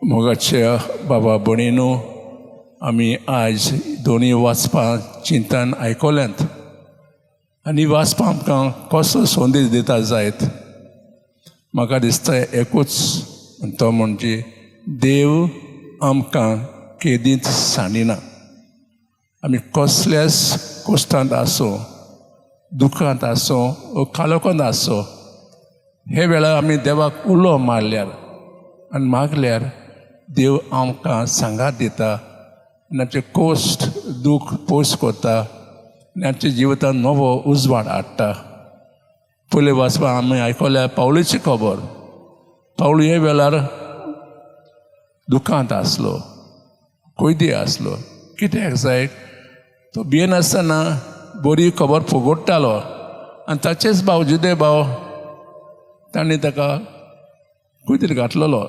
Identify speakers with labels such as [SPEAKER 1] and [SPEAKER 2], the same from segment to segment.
[SPEAKER 1] मोगाच्या बाबा भयणीनो, आमी आयज दोनी वाचपां चिंतन आयकल्यांत आनी वाचपां आमकां कसो संदेश दिता जायत? म्हाका दिसता एकूच, तो म्हणजे देव आमकां केदींच सांडिना. आमी कसल्याच कश्टांत आसूं, दुखांत आसूं वो काळोखांत आसूं, हे वेळार आमी देवाक उलो मारल्यार आनी मागल्यार देव आमकां सांगात दिता आनी आमचे कश्ट दूख पयस करता आनी आमच्या जिवितांत नवो उजवाड हाडटा. पयले वाचपा आमी आयकल्या पावलूची खबर. पावलू हे वेळार दुखांत आसलो, कैदी आसलो. कित्याक जाय, तो भियेनासतना बरी खबर फुगडटालो आनी ताचेच भाव जुदे भाव तांणी ताका कैदीर घातलेलो.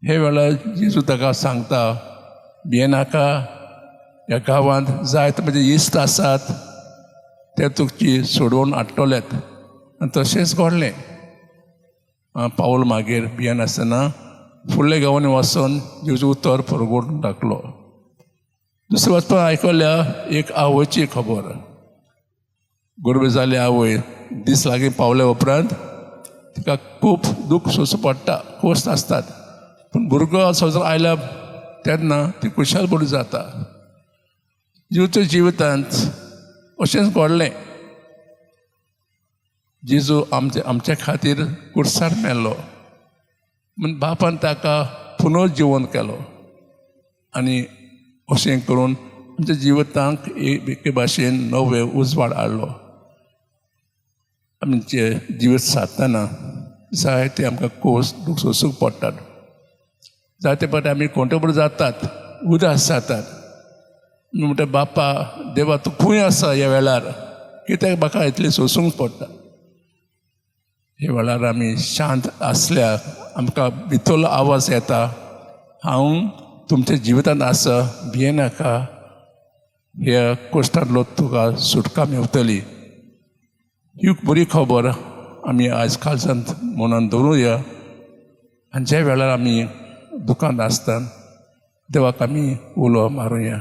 [SPEAKER 1] हे वेळार जेजू ताका सांगता, भियेनाका, ह्या गांवांत जायते म्हजे इश्ट आसात, ते तुजी सोडोवन हाडटलेत. आनी तशेंच घडलें. पावल मागीर भियेनासतना फुडल्या गांवांनी वचून जेजू उतर परगटूंक लागलो. दुसरें वचपाक आयकल्या एक आवयची खबर. गर्भ जाली आवय दीस लागीं पावल्या उपरांत तिका खूब दूख सोंसूं पडटा, कश्ट आसतात, पूण भुरगो संवसार आयल्या तेन्ना ती खुशाल बरी जाता. जेजूच्या जिवितांत अशेंच घडलें. जेजू आमचे आमच्या खातीर कुर्सार मेल्लो म्हूण बापान ताका पुनर्जिवन केलो आनी अशें करून आमच्या जिवितांक एके भाशेन नवे उजवाड हाडलो. आमचे जिवीत साधतना जायते आमकां कश्ट दूख सोंसूंक पडटात. जायते फावटी आमी कोंटेबल जातात, उदास जातात. आमी म्हणटा, बापा देवा, तूं खंय आसा ह्या वेळार? कित्याक म्हाका इतलें सोंसूंक पडटा? हे वेळार आमी शांत आसल्यार आमकां भितरलो आवाज येता, हांव तुमच्या जिवितांत आसा, भियेनाका, ह्या कश्टांतलो तुका सुटका मेवतली. ही बरी खबर आमी आयज काळजांत मनान दवरुया आनी ज्या वेळार आमी दुकांत आसता देवाक आमी उलो मारुया.